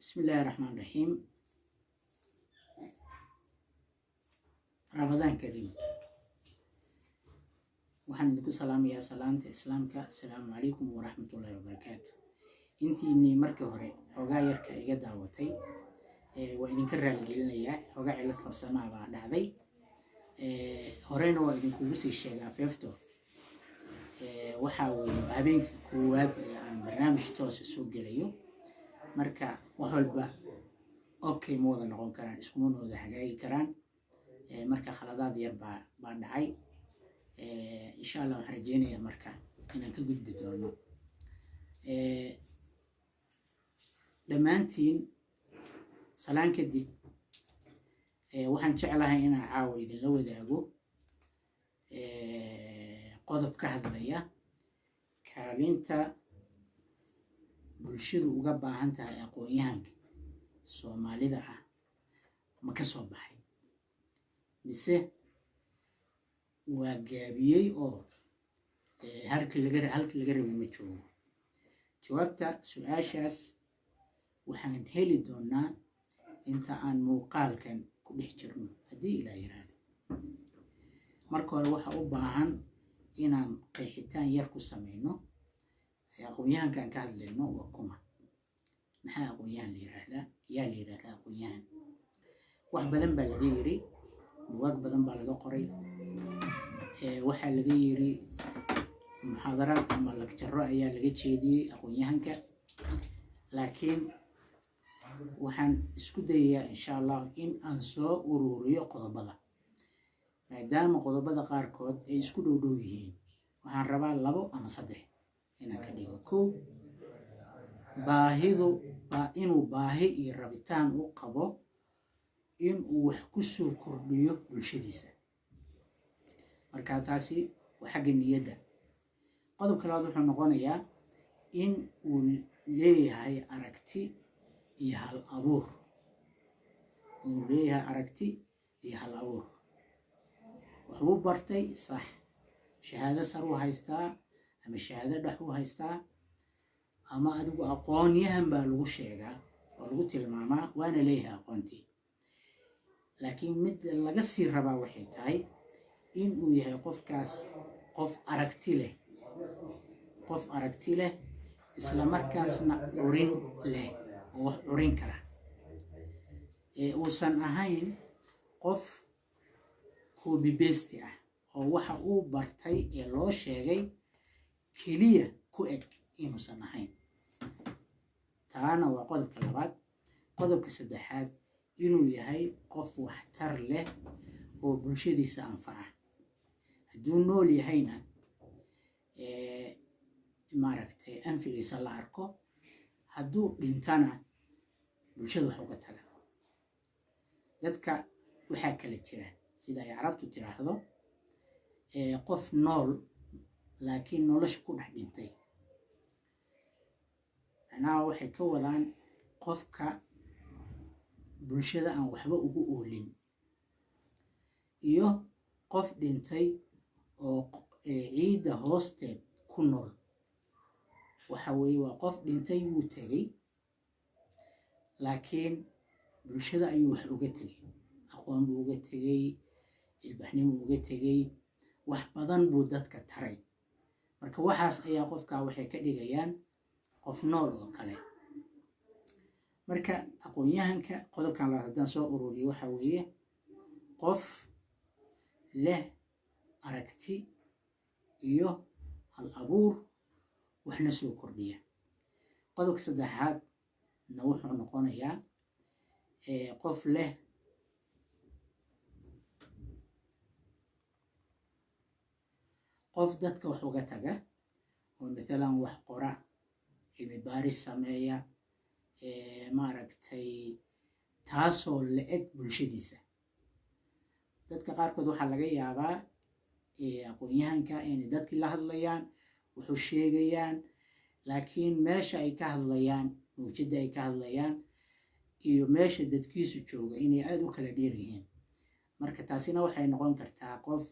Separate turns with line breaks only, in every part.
Bismi illaahi raxmaan raxiim. Ramadaan kariim. Waxaan idinku salaamayaa salaanta Islaamka. Asalaamu calaykum waraxmatullaahi wabarakaatu. Intiinii markii hore xoogaa yarka iga daawatay, waa idinka raaligelinayaa. Xoogaa cilad farsamaa baa dhacday. Horeyna waa idinkugu sii sheegay afeefto. Waxaa weeye habeenkii koowaad ee aan barnaamij toosa soo gelayo, marka wax walba okay ma wada noqon karaan, iskumana wada hagaagi karaan. Marka khaladaad yar baa dhacay. Insha Allah waxaan rajeynayaa marka inaan ka gudbi doono. Dhammaantiin salaan kadib, waxaan jeclahay inaan caawa idinla wadaago qodob ka hadlaya kaalinta bulshadu uga baahan tahay aqoon-yahanka Soomaalida ah. Ma ka soo baxay mise waa gaabiyey oo halkii laga rabay ma joogo? Jawaabta su-aashaas waxaan heli doonaa inta aan muuqaalkan ku dhex jirno, haddii Ilaa yiraahdo. Marka hore waxa u baahan inaan qeexitaan yar ku sameyno aqoon-yahankaan ka hadlayno waa kuma. Maxaa aqoon-yahan la yiraahdaa? Yaa la yiraahdaa aqoon-yahan? Wax badan baa laga yiri, bugaag badan baa laga qoray, waxaa laga yiri muxaadaraad ama lagjaro ayaa laga jeediyey aqoon-yahanka. Laakiin waxaan isku dayayaa, insha Allah, in aan soo ururiyo qodobada, maadaama qodobada qaarkood ay isku dhow dhow yihiin. Waxaan rabaa labo ama saddex inaan ka dhigo. Kow, baahidu baa inuu baahi iyo rabitaan u qabo in uu wax ku soo kordhiyo bulshadiisa. Marka taasi waa xagga niyadda. Qodobka labaad wuxuu noqonayaa in uu leeyahay aragti iyo hal abuur, inuu leeyahay aragti iyo hal abuur. Waxbuu bartay, sax, shahaado sar u haystaa ama shahaado dhex u haystaa, ama adigu aqoon-yahan baa lagu sheegaa oo lagu tilmaamaa, waana leeyahay aqoontii. Laakiin mid laga sii rabaa waxay tahay in uu yahay qofkaas qof aragti leh, qof aragti leh, isla markaasna curin leh oo wax curin kara, ee uusan ahayn qof copy paste ah oo waxa uu bartay ee loo sheegay keliya ku eg inuusan ahayn. Taana waa qodobka labaad. Qodobka saddexaad, inuu yahay qof waxtar leh oo bulshadiisa anfaca. Hadduu nool yahayna, maaragtay, anficiisa la arko. Hadduu dhintana, bulshada wax uga taga. Dadka waxaa kala jira, sida ay Carabtu tiraahdo, qof nool laakiin nolosha ku dhex dhintay. Macnaha waxay ka wadaan qofka bulshada aan waxba ugu oolin iyo qof dhintay oo ciidda hoosteed ku nool. Waxa weeye waa qof dhintay, wuu tegey, laakiin bulshada ayuu wax uga tegey. Aqoon buu uga tegey, ilbaxnimuu uga tegey, wax badan buu dadka taray. Marka waxaas ayaa qofkaa waxay ka dhigayaan qof nool oo kale. Marka aqoon-yahanka, qodobkan labaad haddaan soo ururiyo, waxa weeye qof leh aragti iyo hal abuur, waxna soo kordhiya. Qodobka saddexaad na wuxuu noqonayaa qof leh qof dadka wax uga taga oo mathalan wax qora, cilmi baaris sameeya, maaragtay, taasoo la eg bulshadiisa. Dadka qaarkood waxaa laga yaabaa aqoon-yahanka inay dadkii la hadlayaan, wuxuu sheegayaan, laakiin meesha ay ka hadlayaan, mawjadda ay ka hadlayaan iyo meesha dadkiisu jooga inay aada u kala dheer yihiin. Marka taasina waxay noqon kartaa qof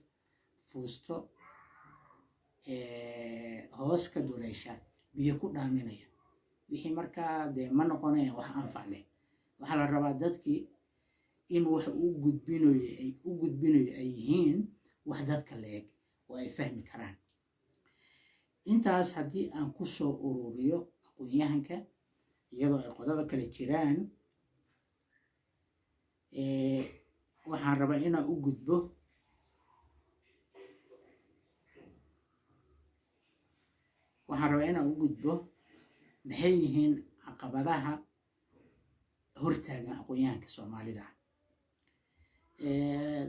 fuusto hoos ka duleysha biyo ku dhaaminaya. Wixii markaa dee ma noqonayaan wax anfac leh. Waxaa la rabaa dadkii in wax u gudbinayo ay u gudbinayo ay yihiin wax dadka la-eg oo ay fahmi karaan. Intaas haddii aan ku soo ururiyo aqoon-yahanka, iyadoo ay qodobo kale jiraan, waxaan rabaa inaan u gudbo maxay yihiin caqabadaha hortaagan aqoon-yahanka Soomaalida.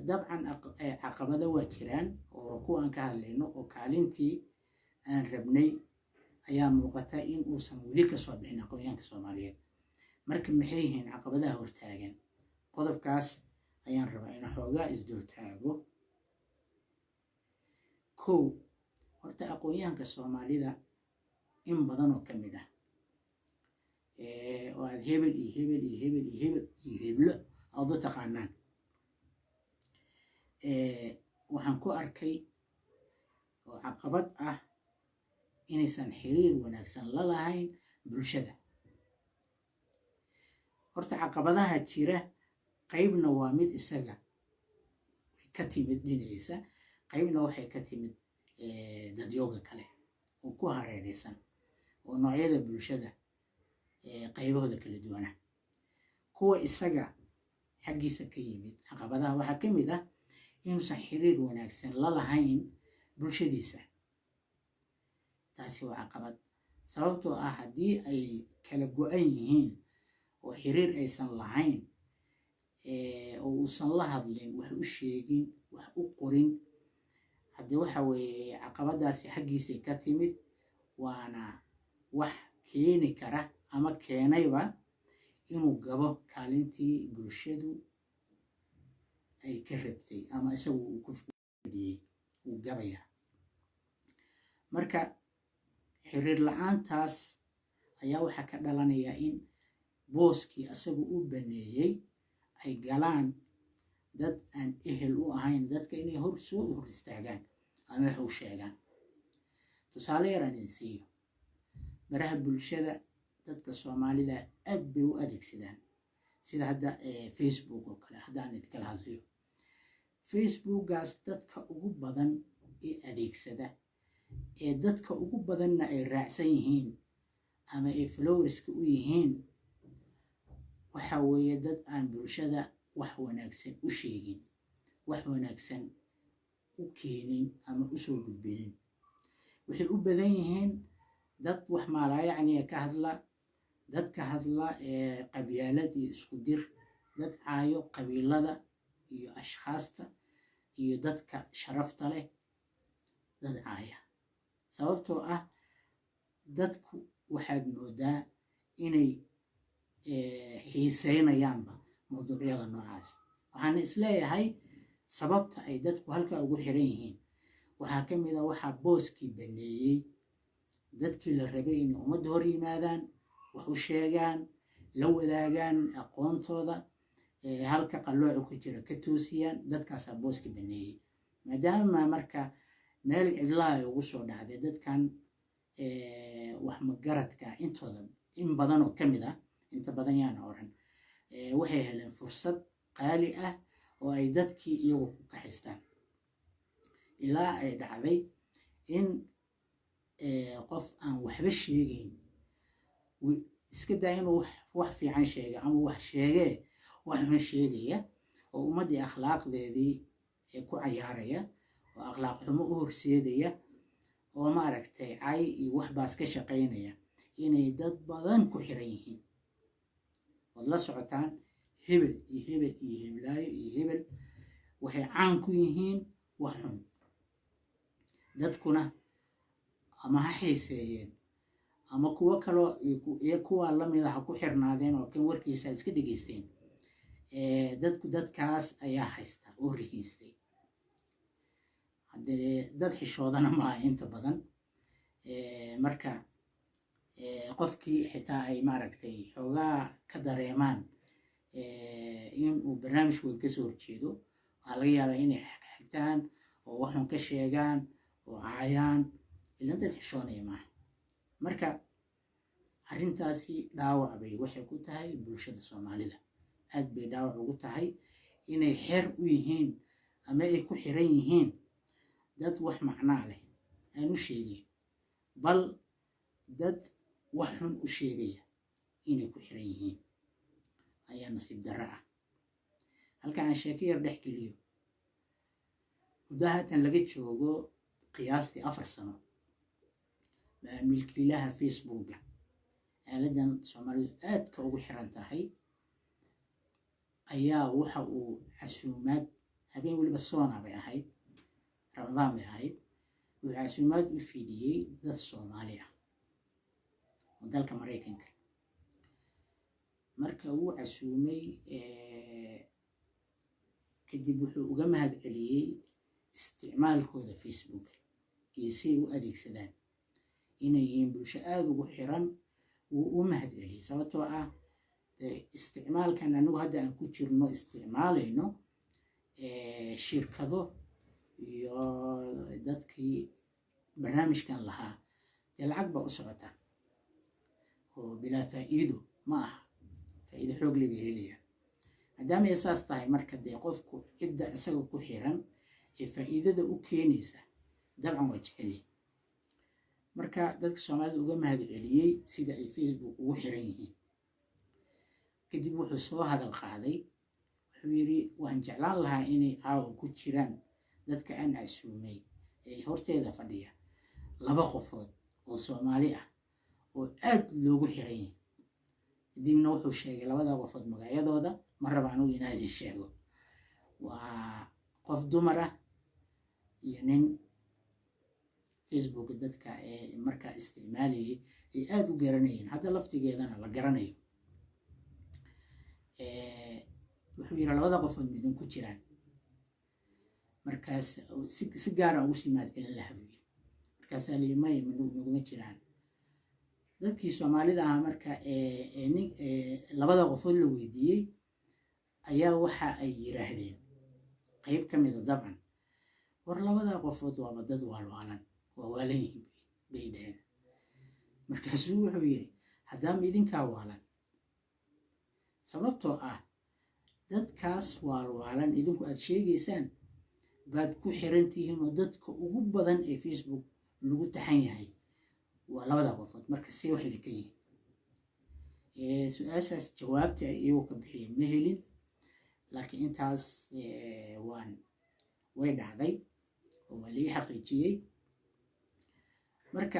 Dabcan caqabado waa jiraan oo kuwa aan ka hadlayno oo kaalintii aan rabnay ayaa muuqata in uusan weli kasoo bixin aqoon-yahanka Soomaaliyeed. Marka maxay yihiin caqabadaha hortaagan? Qodobkaas ayaan rabaa inaan xoogaa isdultaago. Kow, horta aqoon-yahanka Soomaalida in badan oo ka mid ah oo aad hebel iyo hebel iyo hebel iyo hebel iyo heblo aad u taqaanaan, waxaan ku arkay oo caqabad ah inaysan xiriir wanaagsan la lahayn bulshada. Horta caqabadaha jira qaybna waa mid isaga ka timid dhinaciisa, qaybna waxay ka timid dadyooga kale oo ku hareeraysan oo noocyada bulshada qaybahooda kala duwana. Kuwa isaga xaggiisa ka yimid caqabadaha waxaa ka mid ah inuusan xiriir wanaagsan la lahayn bulshadiisa. Taasi waa caqabad, sababtoo ah haddii ay kala go-an yihiin oo xiriir aysan lahayn, oo uusan la hadlin, wax u sheegin, wax u qorin, haddii waxa weeye caqabadaasi xaggiisay ka timid, waana wax keeni kara ama keenayba inuu gabo kaalintii bulshadu ay ka rabtay ama isagu uu ku fadhiyey, uu gabayaa. Marka xiriir la-aantaas ayaa waxaa ka dhalanaya in booskii asagu u baneeyey ay galaan dad aan ehel u ahayn dadka inay hor soo hor istaagaan ama wax u sheegaan. Tusaale yar aan idin siiyo, baraha bulshada dadka Soomaalida aad bay u adeegsadaan, sida hadda Facebook oo kale. Hadda aan idinkala hadlayo Facebookgaas, dadka ugu badan ee adeegsada ee dadka ugu badanna ay raacsan yihiin ama ay followerska u yihiin waxa weeye dad aan bulshada wax wanaagsan u sheegin, wax wanaagsan u keenin ama u soo gudbinin. Waxay u badan yihiin dad wax maalaayacniya ka hadla, dad ka hadla qabyaalad iyo isku dir, dad caayo qabiilada iyo ashkhaasta iyo dadka sharafta leh, dad caaya. Sababtoo ah dadku waxaad moodaa inay xiiseynayaanba mawduucyada noocaas. Waxaana isleeyahay sababta ay dadku halkaa ugu xiran yihiin waxaa ka mid a waxaa booskii baneeyey dadkii la rabay inay ummadda hor yimaadaan, wax u sheegaan, la wadaagaan aqoontooda, halka qalloocu ku jira ka toosiyaan. Dadkaasaa booskii baneeyey, maadaama marka meel cidlaha ay ugu soo dhacday dadkan wax magaradka intooda in badan oo ka mid ah, inta badan yaana oran, waxay heleen fursad qaali ah oo ay dadkii iyagu ku kaxaystaan, ilaa ay dhacday in qof aan waxba sheegayn iska daa inuu wax fiican sheega ama wax sheegee wax xun sheegaya oo ummaddii akhlaaqdeedii ku cayaaraya oo akhlaaq xumo u horseedaya oo maaragtay cay iyo waxbaas ka shaqaynaya, inay dad badan ku xiran yihiin. Waad la socotaan hebel iyo hebel iyo heblaayo iyo hebel waxay caan ku yihiin wax xun, dadkuna ama ha xiiseeyeen ama kuwo kaloo iyo kuwaa lamida ha ku xirnaadeen oo kan warkiisa iska dhegeysteen, dadku dadkaas ayaa haysta oo rigeystay. Haddee dad xishoodana maaha inta badan. Marka qofkii xitaa ay maaragtay xoogaa ka dareemaan in uu barnaamijkooda kasoo horjeedo, waxaa laga yaabaa inay xigtaan oo waxun ka sheegaan oo caayaan, ilan dad xishoonaya maaha. Marka Arrintaasi dhaawac bay waxay ku tahay bulshada Soomaalida, aad bay dhaawac ugu tahay inay xeer u yihiin ama ay ku xiran yihiin dad wax macnaa leh aan u sheegin, bal dad wax xun u sheegaya inay ku xiran yihiin ayaa nasiib darro ah. Halka aan sheeko yar dhex geliyo, muddo haatan laga joogo qiyaastii 4 sano, milkiilaha Facebooka, aaladan Soomaalidu aadka ugu xiran tahay, ayaa waxa uu casuumaad habeen weliba soona bay ahayd, Ramadaan bay ahayd, wuxuu casuumaad u fidiyey dad Soomaali ah oo dalka Maraykanka. Marka wuu casuumay kadib, wuxuu uga mahad celiyey isticmaalkooda Facebook iyo si ay u adeegsadaan, inay yihiin bulsho aada ugu xiran. Wuu u mahad celiyey sababtoo ah isticmaalkan anigu hadda aan ku jirno isticmaalayno, shirkado iyo dadkii barnaamijkan lahaa dee lacag baa u socota oo bilaa faa'iido ma aha, faa'iido xoog leh bay helayaan. Maadaama ay saas tahay, marka dee qofku cidda isaga ku xiran ee faa'iidada u keenaysa dabcan waa jecelyahay. Marka dadka Soomaalida uga mahad celiyey sida ay Facebook ugu xiran yihiin kadib, wuxuu soo hadal qaaday, wuxuu yidhi: "Waan jeclaan lahaa inay caawa ku jiraan dadka aan casuumay ee horteeda fadhiya laba qofood oo Soomaali ah oo aad loogu xiran yahay." Kadibna wuxuu sheegay labada qofood magacyadooda. Ma raba anugu inaan idin sheego, waa qof dumar ah iyo nin Facebook dadka ee markaa isticmaalayay ay aada u garanayeen, hadda laftigeedana la garanayo. Wuxuu yidhi: "Labada qofood midin ku jiraan?" Markaas si gaara ugu sii mahad celin lahaa, buu yidhi. Markaasaa liyi: "Maya, naguma jiraan." Dadkii Soomaalida ahaa marka nin labada qofood la weydiiyey ayaa waxa ay yiraahdeen qayb ka mida dabcan: "War, labada qofood waaba dad waalwaalan, waa waalan yihiin," bay dhaheen. Markaasuu wuxuu yidhi: "Haddaama idinkaa waalan, sababtoo ah dadkaas waalwaalan idinku aad sheegaysaan baad ku xiran tihiin, oo dadka ugu badan ee Facebook lagu taxan yahay waa labada qofood, marka see wax idinka yihiin?" Su-aashaas jawaabta ay iyagu ka bixiyeen ma helin, laakiin intaas waan way dhacday oo waa lii xaqiijiyey. Marka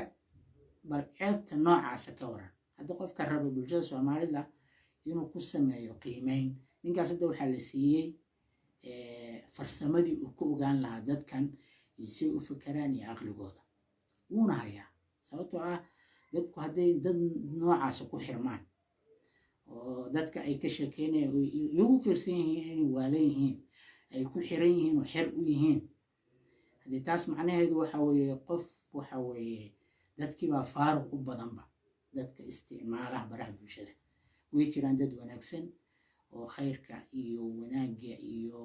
bal ceebta noocaasa ka waran hadda qofka raba bulshada Soomaalida inuu ku sameeyo qiimeyn. Ninkaas hadda waxaa la siiyey farsamadii uu ku ogaan lahaa dadkan iyo say u fekeraan iyo caqligooda, wuuna hayaa, sababtoo ah dadku hadday dad noocaasa ku xirmaan oo dadka ay ka sheekeynayaan iyagu qirsan yihiin inay waalan yihiin ay ku xiran yihiin oo xer u yihiin, haddii taas macnaheedu waxa weeye qof waxa weeye dadkiibaa faaruq u badanba. Dadka isticmaalaha baraha bulshada, way jiraan dad wanaagsan oo khayrka iyo wanaagga iyo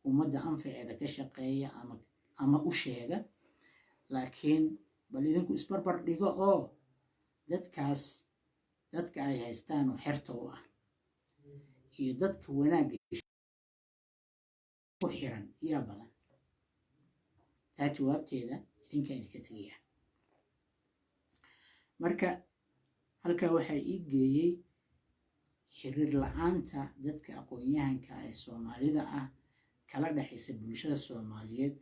ummadda anfaceeda ka shaqeeya ama u sheega, laakiin bal idinku isbarbar dhigo oo dadkaas dadka ay haystaan oo xerta u ah iyo dadka wanaagga ku xiran yaa badan? Taa jawaabteeda idinkaa idinka tegaya. Marka halkaa waxaa ii geeyey xiriir la-aanta dadka aqoon-yahanka ee Soomaalida ah kala dhexaysa bulshada Soomaaliyeed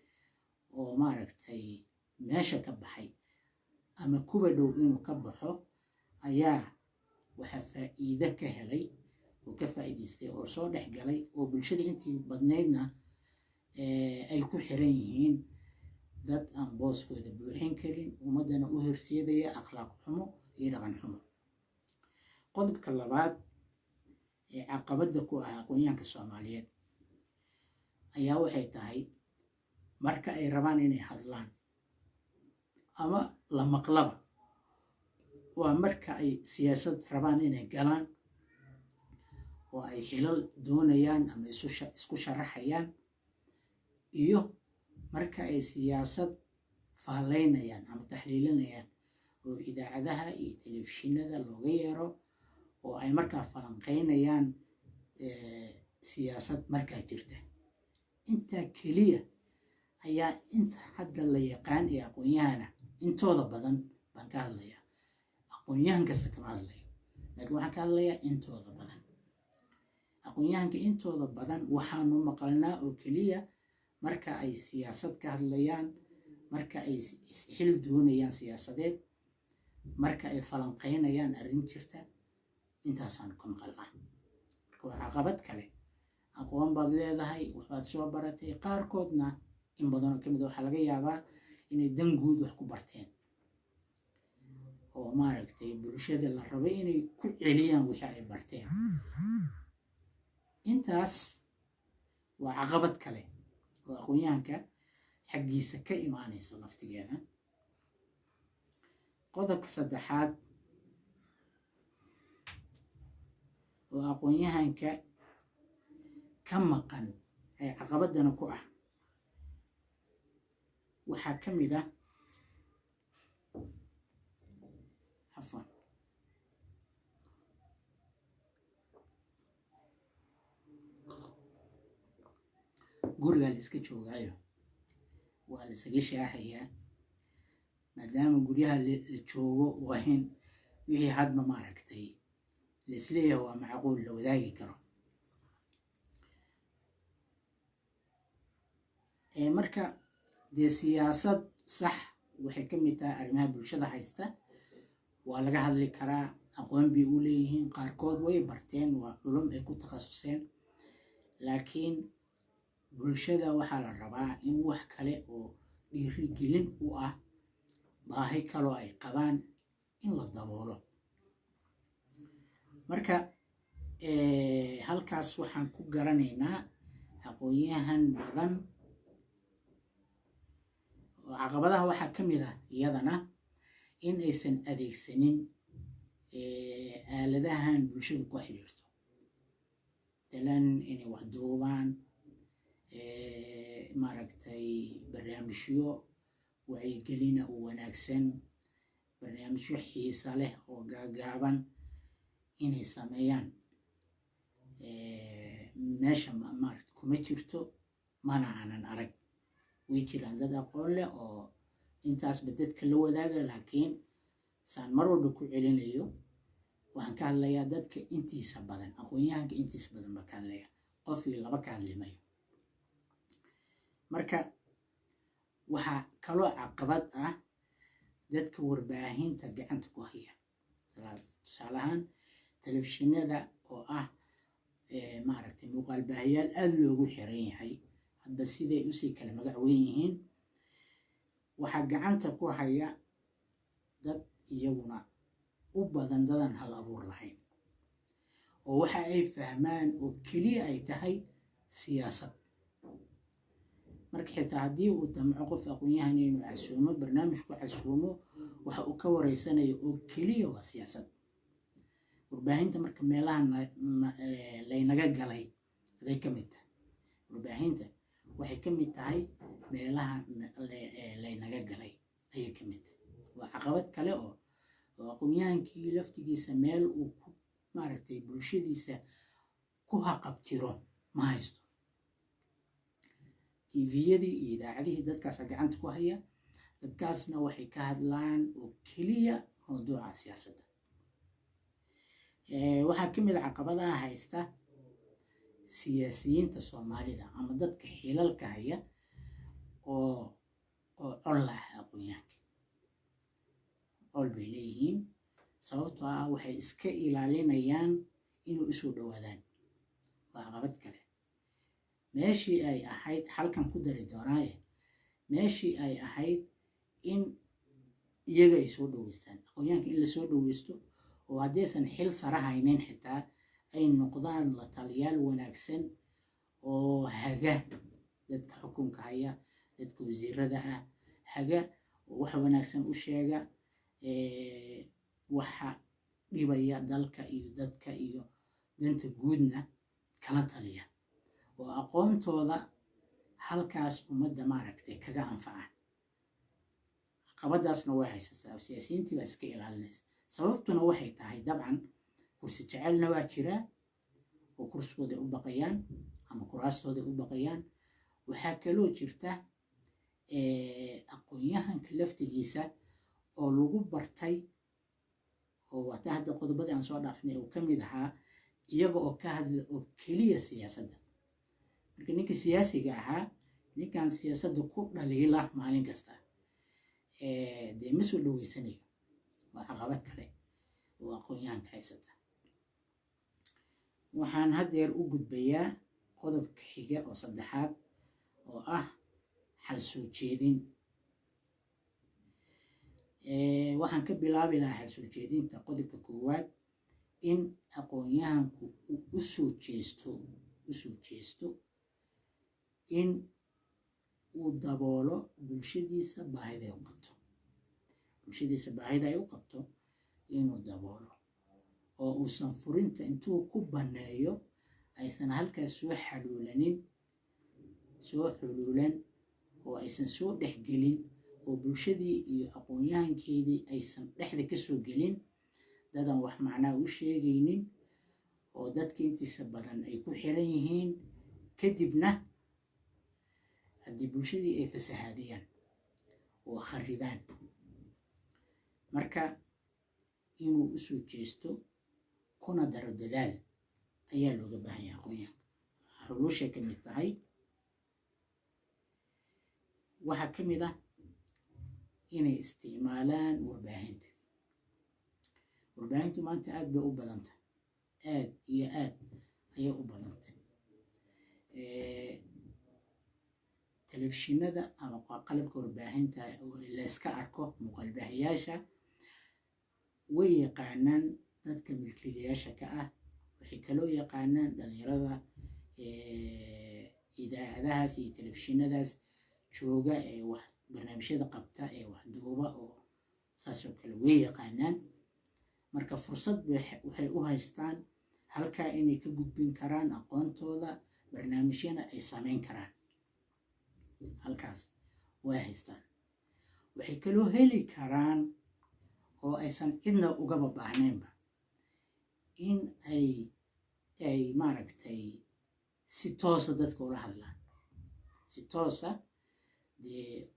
oo maaragtay meesha ka baxay ama kuba dhow inuu ka baxo, ayaa waxaa faa'iido ka helay oo ka faa'iidaystay oo soo dhex galay oo bulshada intii badnaydna ay ku xiran yihiin dad aan booskooda buuxin karin, ummaddana u horseedaya akhlaaq xumo iyo dhaqan xumo. Qodobka labaad ee caqabadda ku ah aqoon-yahanka Soomaaliyeed ayaa waxay tahay marka ay rabaan inay hadlaan ama la maqlaba waa marka ay siyaasad rabaan inay galaan oo ay xilal doonayaan ama isku sharaxayaan, iyo marka ay siyaasad faallaynayaan ama taxliilinayaan oo oo idaacadaha iyo telefishinada looga yeero oo ay markaa falanqeynayaan siyaasad markaa jirta. Intaa keliya ayaa inta hadda la yaqaan ee aqoon-yahana intooda badan baan ka hadlayaa. Aqoon-yahan kasta kama hadlayo, laakiin waxaan ka hadlayaa intooda badan. Aqoon-yahanka intooda badan waxaanu maqalnaa oo keliya marka ay siyaasad ka hadlayaan, marka ay xil doonayaan siyaasadeed, marka ay falanqeynayaan arrin jirta, intaasaanu ka maqalnaa. Marka waa caqabad kale. Aqoon baad leedahay, waxbaad soo baratay, qaarkoodna in badan oo kamid a waxaa laga yaabaa inay dan guud wax ku barteen oo maaragtay bulshada la rabay inay ku celiyaan wixii ay barteen. Intaas waa caqabad kale oo aqoon-yahanka xaggiisa ka imaanaysa laftigeeda. Qodobka saddexaad oo aqoon-yahanka ka maqan ee caqabadana ku ah waxaa ka mid ah, cafwan, gurigaa la iska joogaayo waa la isaga shaahayaa. Maadaama guryaha la joogo, waa in wixii hadba maaragtay la isleeyahay waa macquul la wadaagi karo. Marka dee siyaasad sax waxay ka mid tahay arrimaha bulshada haysta, waa laga hadli karaa, aqoon bay u leeyihiin, qaarkood way barteen, waa culum ay ku takhasuseen, laakiin bulshada waxaa la rabaa in wax kale oo dhiirigelin u ah baahi kaloo ay qabaan in la daboolo. Marka halkaas waxaan ku garanaynaa aqoon-yahan badan. Caqabadaha waxaa ka mid ah iyadana in aysan adeegsanin aaladahan bulshadu ku xiriirto, matalan inay wax duubaan, maaragtay barnaamijyo wacyigelina oo wanaagsan, barnaamijyo xiisa leh oo gaagaaban inay sameeyaan. Meesha maaragta kuma jirto, mana aanan arag. Way jiraan dad aqoon leh oo intaasba dadka la wadaaga, laakiin saan mar walba ku celinayo, waxaan ka hadlayaa dadka intiisa badan, aqoon-yahanka intiisa badan baan ka hadlayaa, qof iyo laba ka hadli mayo. Marka waxaa kaloo caqabad ah dadka warbaahinta gacanta ku haya, tusaale ahaan telefishinada oo ah maaragtay muuqaal baahiyaal aada loogu xiran yahay, hadba siday usii kala magac weyn yihiin. Waxaa gacanta ku haya dad iyaguna u badan dadan hal abuur lahayn, oo waxa ay fahmaan oo keliya ay tahay siyaasad. Marka xitaa haddii uu damco qof aqoon-yahan inuu casuumo, barnaamij ku casuumo, waxa uu ka wareysanayo oo keliya waa siyaasad. Warbaahinta marka meelaha laynaga galay bay ka mid tahay. Warbaahinta waxay ka mid tahay meelaha laynaga galay ayay ka mid tahay. Waa caqabad kale oo aqoon-yahankii laftigiisa meel uu ku maaragtay bulshadiisa ku haqabtiro ma haysto. TV-yadii iyo idaacadihii dadkaasa gacanta ku haya, dadkaasna waxay ka hadlaan oo keliya mawduuca siyaasadda. Waxaa ka mid a caqabadaha haysta siyaasiyiinta Soomaalida ama dadka xilalka haya oo col ah aqoon-yahanka. Col bay leeyihiin, sababtoo ah waxay iska ilaalinayaan inuu usoo dhowaadaan. Waa caqabad kale. Meeshii ay ahayd halkan ku dari doonaaye, meeshii ay ahayd in iyaga ay soo dhoweystaan aqoon-yahanka, in lasoo dhoweysto oo haddaysan xil sara haynin xitaa ay noqdaan la taliyaal wanaagsan oo haga dadka xukunka haya, dadka wasiirada ah haga oo wax wanaagsan u sheega, waxa dhibaya dalka iyo dadka iyo danta guudna kala taliya, oo aqoontooda halkaas ummadda maaragtay kaga anfaca. Caqabadaasna way haysataa, siyaasiyiintii baa iska ilaalinaysa. Sababtuna waxay tahay, dabcan, kursi jecelna waa jiraa oo kursigooday u baqayaan ama kuraastooday u baqayaan. Waxaa kaloo jirta aqoon-yahanka laftigiisa oo lagu bartay, oo waata hadda qodobadii aan soo dhaafnay uu ka mid ahaa, iyaga oo ka hadla oo keliya siyaasadda. Marka ninka siyaasiga ahaa, ninkan siyaasadda ku dhaliila maalin kasta, dee ma soo dhaweysanayo. Waa caqabad kale oo aqoon-yahanka haysata. Waxaan haddeer u gudbayaa qodobka xiga oo saddexaad, oo ah xal soo jeedin. Waxaan ka bilaabi lahaa xal soo jeedinta qodobka koowaad, in aqoon-yahanku uu usoo jeesto in uu daboolo bulshadiisa baahida ay u qabto, bulshadiisa baahida ay u qabto inuu daboolo, oo uusan furinta intuu ku banneeyo aysan halkaas soo xaluulanin, soo xuluulan, oo aysan soo dhexgelin, oo bulshadii iyo aqoon-yahankeedii aysan dhexda ka soo gelin dadan wax macnaa u sheegaynin, oo dadka intiisa badan ay ku xiran yihiin. Kadibna haddii bulshadii ay fasahaadiyaan oo kharibaan. Marka inuu usoo jeesto kuna daro dadaal ayaa looga baahan yahay aqoon-yahanka. Xulushay ka mid tahay waxaa ka mid ah inay isticmaalaan warbaahinta. Warbaahintu maanta aad bay u badantay, aad iyo aad ayay u badantay. Telefishinada ama qalabka warbaahinta layska arko, muuqaalbaahiyaasha, way yaqaanaan dadka milkiilayaasha ka ah. Waxay kaloo yaqaanaan dhalinyarada idaacadahaas iyo telefishinadaas jooga ee wax barnaamijyada qabta ee wax duuba, oo saasoo kale way yaqaanaan. Marka fursad waxay u haystaan halkaa inay ka gudbin karaan aqoontooda, barnaamijyana ay sameyn karaan. Halkaas way haystaan. Waxay kaloo heli karaan, oo aysan cidna ugaba baahnaynba, in ay maaragtay si toosa dadka ula hadlaan, si toosa. Dee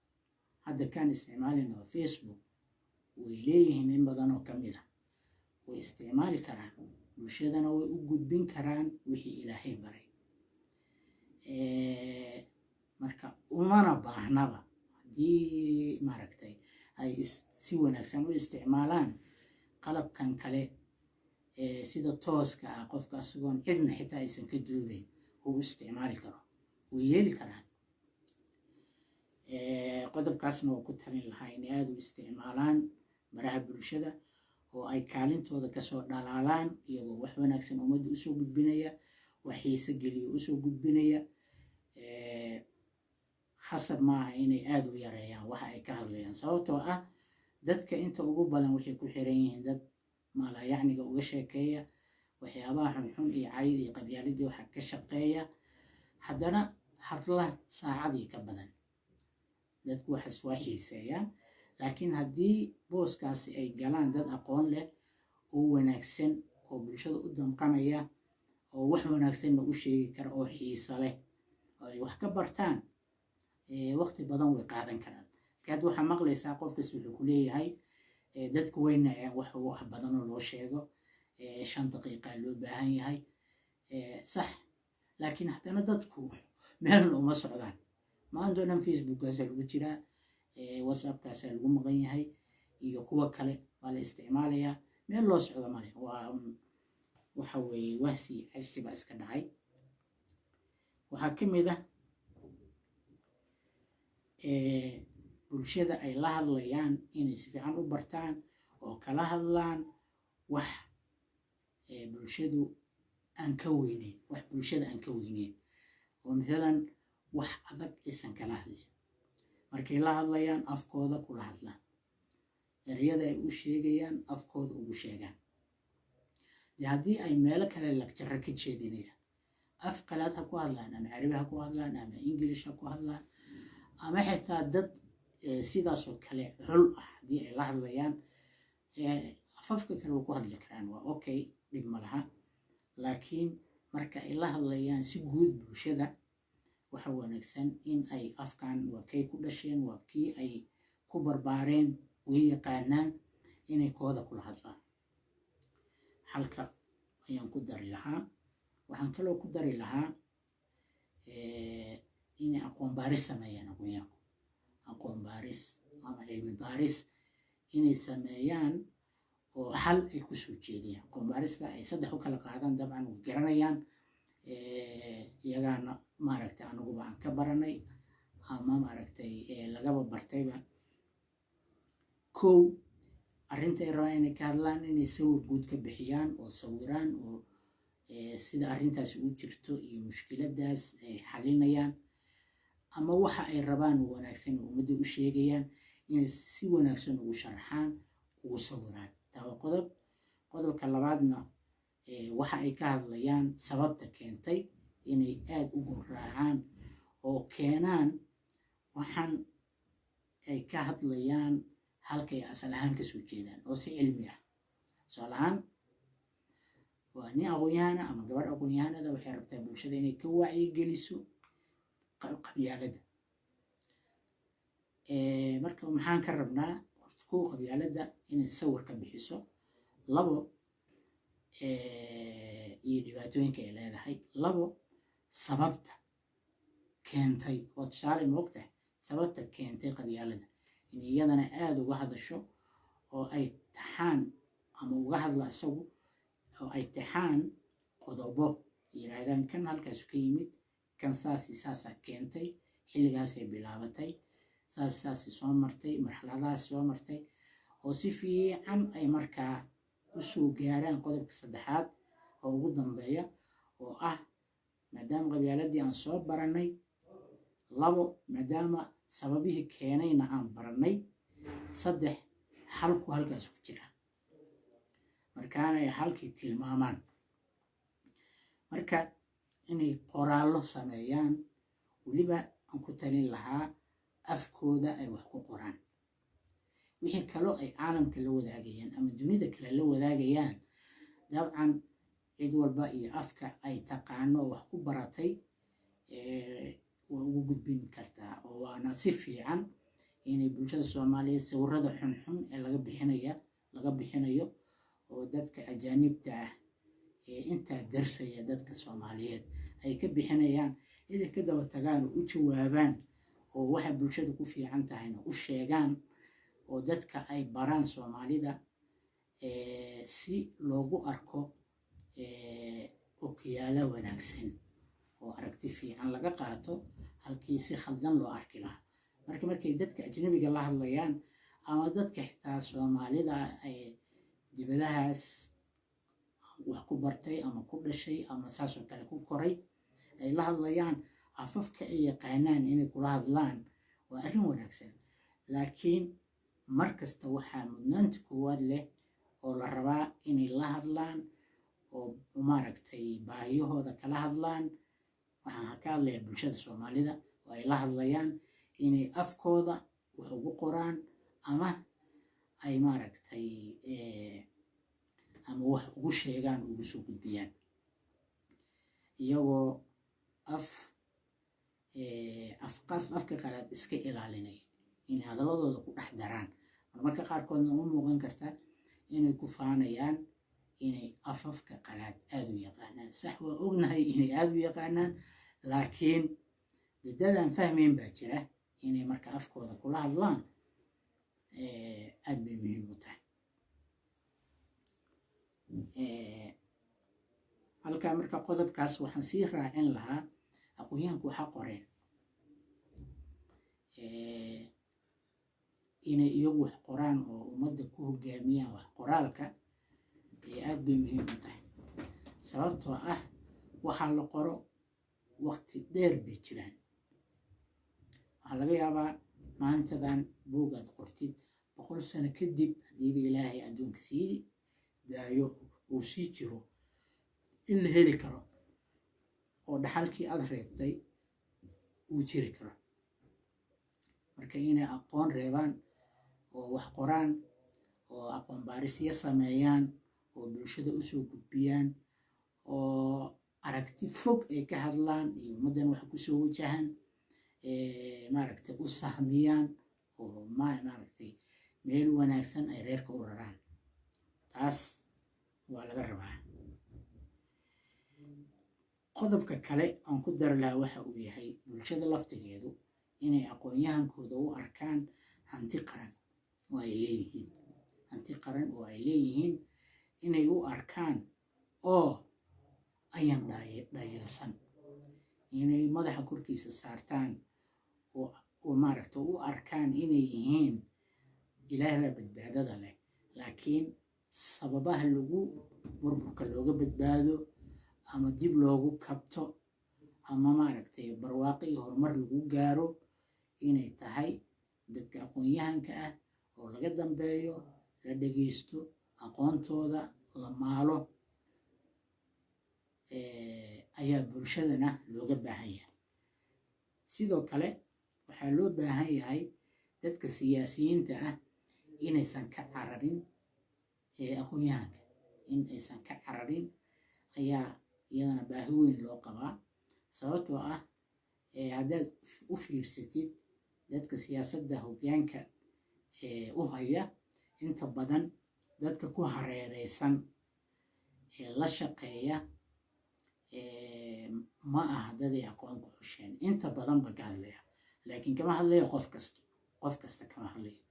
hadda kaan isticmaalina waa Facebook, way leeyihiin in badan oo ka mid ah, way isticmaali karaan, bulshadana way u gudbin karaan wixii Ilaahay baray. Marka umana baahnaba haddii maaragtay ay si wanaagsan u isticmaalaan qalabkan kale sida tooska ah, qofka isagoon cidna xitaa aysan ka duubayn uu u isticmaali karo, way yeeli karaan. Qodobkaasna waa ku talin lahaa inay aada u isticmaalaan baraha bulshada oo ay kaalintooda kasoo dhalaalaan, iyagoo wax wanaagsan ummadda usoo gudbinaya, wax xiise geliya usoo gudbinaya. Khasab maaha inay aada u yareeyaan waxa ay ka hadlayaan, sababtoo ah dadka inta ugu badan waxay ku xiran yihiin dad maalayacniga uga sheekeeya, waxyaabaha xunxun iyo cayda iyo qabyaaladii waxa ka shaqeeya, haddana hadla saacadii ka badan. Dadku waxaas waa xiiseeyaan. Laakiin haddii booskaasi ay galaan dad aqoon leh oo wanaagsan oo bulshada u damqanaya oo wax wanaagsanna u sheegi kara oo xiiso leh oo ay wax ka bartaan, waqti badan way qaadan karaan. Laakiin hadda waxaa maqlaysaa qof kasta wuxuu ku leeyahay, dadku way naceen wax badan oo loo sheego, 5 daqiiqa loo baahan yahay. Sax, laakiin haddana dadku meelna uma socdaan. Maanta o dhan Facebookkaasaa lagu jiraa, WhatsAppkaasaa lagu maqan yahay iyo kuwo kale waa la isticmaalayaa. Meel loo socdo male. Waa waxa weeye wahsi cajsi baa iska dhacay. Waxaa ka mid ah bulshada ay la hadlayaan inay si fiican u bartaan oo kala hadlaan wax bulshadu aan ka weyneyn, wax bulshada aan ka weyneyn, oo mathalan wax adag aysan kala hadlin. Markay la hadlayaan, afkooda kula hadlaan, ereyada ay u sheegayaan afkooda ugu sheegaan. Dee haddii ay meelo kale lecture ka jeedinayaan, af qalaad ha ku hadlaan ama Carabi ha ku hadlaan ama English ha ku hadlaan ama xitaa dad Sidaasoo kale xul ah haddii ay la hadlayaan, afafka kale waa ku hadli karaan, waa okay, dhib ma laha. Laakiin marka ay la hadlayaan si guud bulshada, waxa wanaagsan in ay afkan, waa kay ku dhasheen, waa kii ay ku barbaareen, way yaqaanaan, inay kooda kula hadlaan. Halka ayaan ku dari lahaa. Waxaan kaloo ku dari lahaa inay aqoon baaris sameeyaan. Aqoonyahanku aqoon baaris ama cilmi baaris inay sameeyaan oo xal ay kusoo jeediyaan. Aqoon baarista ay saddex u kala qaadaan, dabcan way garanayaan iyagaana, maaragtay, anaguba aan ka baranay ama, maaragtay, lagaba bartayba. Kow, arrinta ay rabaan inay ka hadlaan inay sawir guud ka bixiyaan oo sawiraan oo sida arrintaasi u jirto iyo mushkiladaas ay xalinayaan ama waxa ay rabaan wanaagsan ummadda u sheegayaan, inay si wanaagsan ugu sharxaan, ugu sawiraan. Taa waa qodob. Qodobka labaadna, waxa ay ka hadlayaan sababta keentay inay aada u gurraacaan oo keenaan waxaan ay ka hadlayaan halkay asal ahaan kasoo jeedaan, oo si cilmi ah. Tusaale ahaan, waa nin aqoon-yahana ama gabadh aqoon-yahanada, waxay rabtaa bulshada inay ka wacyigeliso qabyaaladda. Marka maxaan ka rabnaa? Horta kow, qabyaaladda inay sawir ka bixiso. Labo, iyo dhibaatooyinka ay leedahay. Labo, sababta keentay, waa tusaale, ma ogtahay, sababta keentay qabyaaladda in iyadana aada uga hadasho oo ay taxaan ama uga hadla isagu oo ay taxaan qodobo, yiraahdaan kan halkaasu ka yimid, kan saasi saasaa keentay, xilligaasay bilaabatay, saas saasay soo martay, marxaladahaas soo martay, oo si fiican ay markaa usoo gaaraan qodobka saddexaad oo ugu dambeeya, oo ah maadaama qabyaaladii aan soo baranay, labo, maadaama sababihii keenayna aan baranay, saddex, xalku halkaas ku jira, markaana ay halkii tilmaamaan. Marka inay qoraallo sameeyaan, weliba aan ku talin lahaa afkooda ay wax ku qoraan. Wixii kaloo ay caalamka la wadaagayaan ama dunida kale la wadaagayaan, dabcan cid walba iyo afka ay taqaano oo wax ku baratay waa ugu gudbin kartaa, oo waana si fiican inay bulshada Soomaaliyeed sawirada xunxun ee laga bixinayo oo dadka ajaanibta ah ee intaa darsaya dadka Soomaaliyeed ay ka bixinayaan, inay ka daba tagaan oo u jawaabaan, oo waxa bulshada ku fiican tahayna u sheegaan, oo dadka ay baraan Soomaalida si loogu arko okiyaalo wanaagsan oo aragti fiican laga qaato halkii si khaldan loo arki lahaa. Marka markay dadka ajnabiga la hadlayaan ama dadka xitaa Soomaalida ay dibadahaas wax ku bartay ama ku dhashay ama saasoo kale ku koray ay la hadlayaan, afafka ay yaqaanaan inay kula hadlaan waa arrin wanaagsan. Laakiin mar kasta waxaa mudnaanta koowaad leh oo la rabaa inay la hadlaan oo, maaragtay, baahiyahooda kala hadlaan, waxaan ka hadlayaa bulshada Soomaalida oo ay la hadlayaan, inay afkooda wax ugu qoraan ama ay, maaragtay, ama wax ugu sheegaan, ugu soo gudbiyaan, iyagoo af af afka qalaad iska ilaalinaya inay hadalladooda ku dhex daraan. Marmarka qaarkoodna u muuqan karta inay ku faanayaan inay afafka qalaad aada u yaqaanaan. Sax, waa ognahay inay aada u yaqaanaan, laakiin dadadaan fahmayn baa jira. Inay marka afkooda kula hadlaan aada bay muhiim u tahay halkaa. Marka qodobkaas waxaan sii raacin lahaa, aqoonyahanku waxaa qoreen inay iyagu wax qoraan oo ummadda ku hogaamiyaan wax qoraalka aada bay muhiim u tahay, sababtoo ah waxaa la qoro waqti dheer bay jiraan. Waxaa laga yaabaa maantadan buugaad qortid, 100 sano kadib, haddiiba Ilaahay adduunka sii daayo uu sii jiro, in la heli karo oo dhaxalkii aada reebtay uu jiri karo. Marka inay aqoon reebaan oo wax qoraan oo aqoon baarisyo sameeyaan oo bulshada usoo gudbiyaan oo aragti fog ay ka hadlaan iyo ummaddan wax kusoo wajahan, maaragtay, u sahmiyaan oo maaragtay meel wanaagsan ay reerka u raraan, taas waa laga rabaa. Qodobka kale aan ku dari lahaa waxa uu yahay bulshada laftigeedu inay aqoon-yahankooda u arkaan hanti qaran oo ay leeyihiin, hanti qaran oo ay leeyihiin inay u arkaan oo ayan dhayalsan, inay madaxa korkiisa saartaan oo maaragta u arkaan inay yihiin. Ilaah baa badbaadada leh, laakiin sababaha lagu burburka looga badbaado ama dib loogu kabto ama maaragtay barwaaqo iyo horumar lagu gaaro inay tahay dadka aqoon-yahanka ah oo laga dambeeyo, la dhegeysto, aqoontooda la maalo ayaa bulshadana looga baahan yahay. Sidoo kale waxaa loo baahan yahay dadka siyaasiyiinta ah inaysan ka cararin aqoon-yahanka, in aysan ka cararin ayaa iyadana baahi weyn loo qabaa. Sababtoo ah haddaad u fiirsatid dadka siyaasadda hoggaanka u haya, inta badan dadka ku hareereysan ee la shaqeeya ma aha daday aqoon ku xusheen inta badan baan ka hadlaya, laakiin kama hadlayo qof kasta, qof kasta kama hadlayo.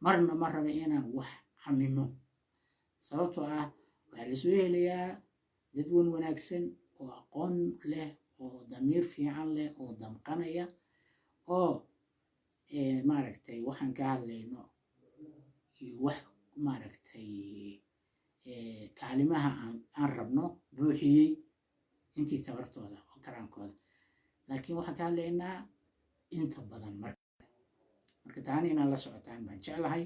Marna ma raba inaan wax camimo, sababtoo ah waxaa lasoo helayaa dad wan wanaagsan oo aqoon leh oo damiir fiican leh oo damqanaya oo maaragtay waxaan ka hadlayno iyo wax maaragtay kaalimaha aan rabno buuxiyey intii tabartooda oo karaankooda, laakiin waxaan ka hadlaynaa inta badan. Marka taana inaad la socotaan baan jeclahay.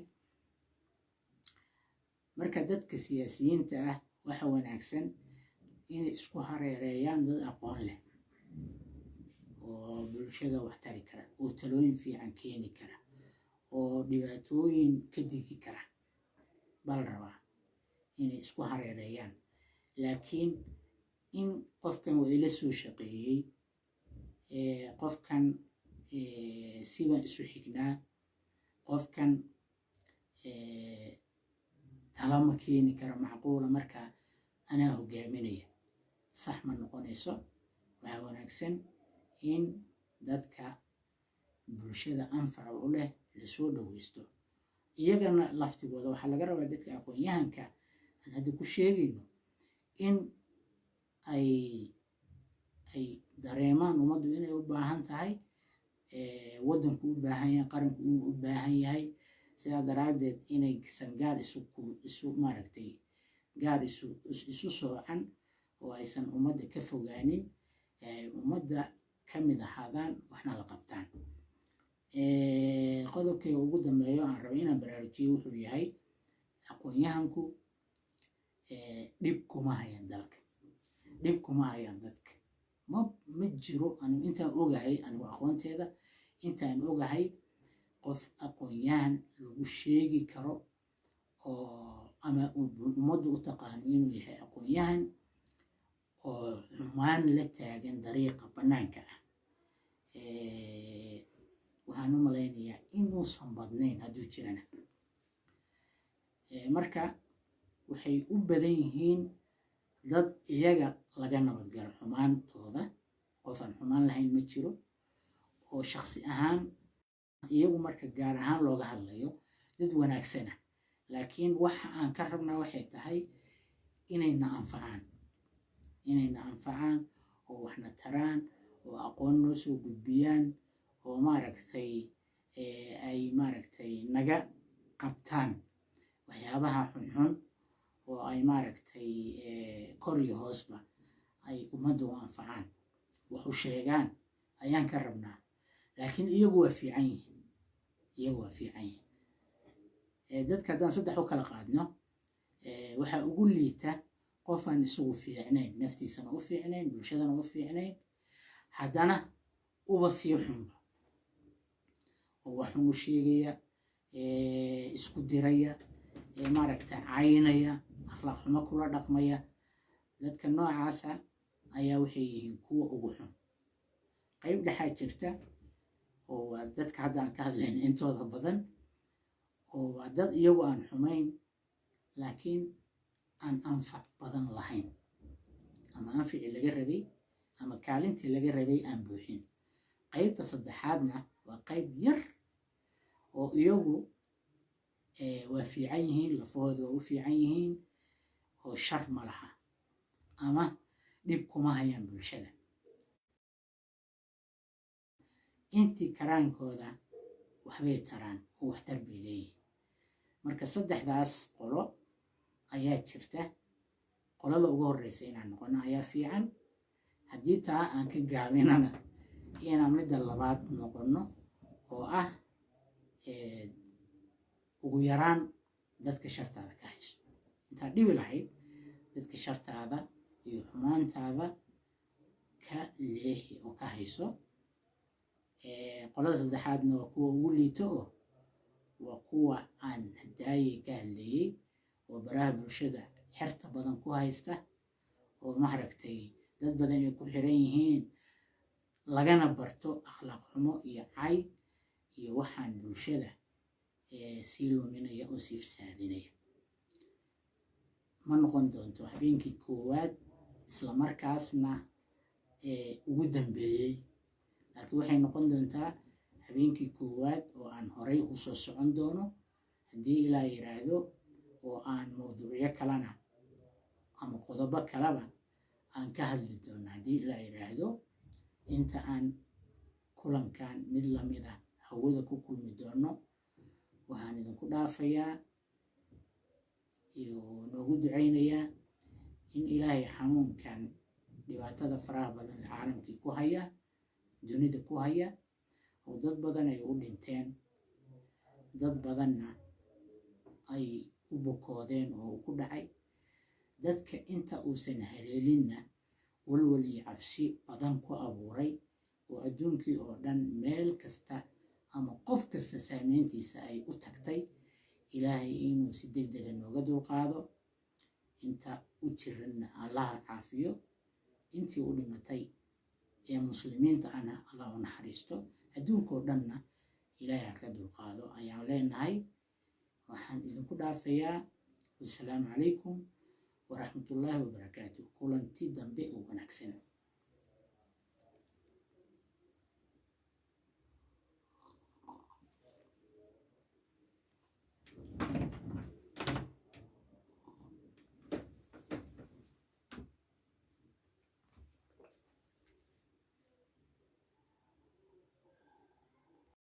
Marka dadka siyaasiyiinta ah waxa wanaagsan inay isku hareereeyaan dad aqoon leh oo bulshada wax tari kara oo talooyin fiican keeni kara oo dhibaatooyin ka digi kara baa la rabaa inay isku hareereeyaan. Laakiin in qofkan waa ila soo shaqeeyey, qofkan sibaan isu xignaa, qofkan tala ma keeni karo macquula, markaa anaa hogaaminaya, sax ma noqonayso. Waxaa wanaagsan in dadka bulshada anfaca u leh lasoo dhoweysto. Iyagana laftigooda waxaa laga rabaa dadka aqoon-yahanka aan hadda ku sheegayno in ay dareemaan ummaddu inay u baahan tahay, waddanku u baahan yahay, qaranku inuu u baahan yahay. Sidaa daraaddeed inaysan gaar isu maaragtay gaar isu soocan oo aysan ummadda ka fogaanin, ummadda ka mid ahaadaan, waxna la qabtaan. Qodobkayga ugu dambeeyo aan rabo inaan baraarujiyo wuxuu yahay aqoon-yahanku dhib kuma hayaan dalka, dhib kuma hayaan dadka. Ma jiro, anigu intaan ogahay, anigu aqoonteeda intaan ogahay, qof aqoon-yahan lagu sheegi karo oo ama ummaddu u taqaano inuu yahay aqoon-yahan oo xumaan la taagan dariiqa bannaanka ah, waxaan u malaynayaa inuusan badnayn, hadduu jirana. Marka waxay u badan yihiin dad iyaga laga nabadgalo xumaantooda. Qof aan xumaan lahayn ma jiro oo shaksi ahaan iyagu marka gaar ahaan looga hadlayo dad wanaagsana, laakiin waxa aan ka rabnaa waxay tahay inayna anfacaan, inayna anfacaan oo waxna taraan oo aqoon noo soo gudbiyaan oo maaragtay ay maaragtay naga qabtaan waxyaabaha xunxun oo ay maaragtay kor iyo hoosba ay ummadda u anfacaan, wax u sheegaan ayaan ka rabnaa. Laakiin iyagu waa fiican yihiin, iyagu waa fiican yihiin. Dadka haddaan saddex u kala qaadno, waxaa ugu liita qofaan isagu fiicnayn, naftiisana u fiicnayn, bulshadana u fiicnayn, haddana uba sii xunba. Oo waxun u sheegaya, isku diraya, maaragta, caynaya, akhlaaq xumo kula dhaqmaya. Dadka noocaasa ayaa waxay yihiin kuwa ugu xun. Qayb dhexaa jirta, oo waa dadka hadda aan ka hadlayn intooda badan, oo waa dad iyagu aan xumayn laakiin aan anfac badan lahayn, ama anficii laga rabay ama kaalintii laga rabay aan buuxin. Qaybta saddexaadna waa qayb yar oo iyagu waa fiican yihiin, lafahooda waa u fiican yihiin, oo shar ma laha ama dhib kuma hayaan bulshada. Intii karaankooda waxbay taraan oo waxtar bay leeyihiin. Marka saddexdaas qolo ayaa jirta. Qolada ugu horeysa inaan noqono ayaa fiican. Haddii taa aan ka gaabinana, inaan midda labaad noqono, oo ah ugu yaraan dadka shartaada ka hayso. Intaad dhibi lahayd, dadka shartaada iyo xumaantaada ka leexi oo ka hayso. Qolada saddexaadna waa kuwa ugu liito, oo waa kuwa aan hadaayey ka hadlayey, oo baraha bulshada xerta badan ku haysta, oo maaragtay dad badan ay ku xiran yihiin, lagana barto akhlaaq xumo iyo cay iyo waxaan bulshada sii luminaya oo sii fasaadinaya. Ma noqon doonto habeenkii koowaad isla markaasna ugu dambeeyey, laakiin waxay noqon doontaa habeenkii koowaad oo aan horay usoo socon doono, haddii Ilaa yiraahdo, oo aan mawduucyo kalena ama qodobo kaleba aan ka hadli doono, haddii Ilaa yiraahdo. Inta aan kulankan mid lamid ah hawada ku kulmi doono, waxaan idinku dhaafayaa iyo noogu ducaynayaa in Ilaahay xanuunkan dhibaatada faraha badan caalamkii ku haya, dunida ku haya, oo dad badan ay u dhinteen, dad badanna ay u bukoodeen oo uu ku dhacay, dadka inta uusan haleelinna walwal iyo cabsi badan ku abuuray, oo adduunkii oo dhan meel kasta ama qof kasta saameyntiisa ay u tagtay, Ilaahay inuu si deg dega nooga dulqaado. Inta u jiranna Allaha caafiyo, intii u dhimatay ee Muslimiinta ana Allah u naxariisto, adduunkoo dhanna Ilaahay ha ka dulqaado ayaan leenahay. Waxaan idinku dhaafayaa wassalaamu calaykum waraxmatullaahi wabarakaatu. Kulanti dambe oo wanaagsan.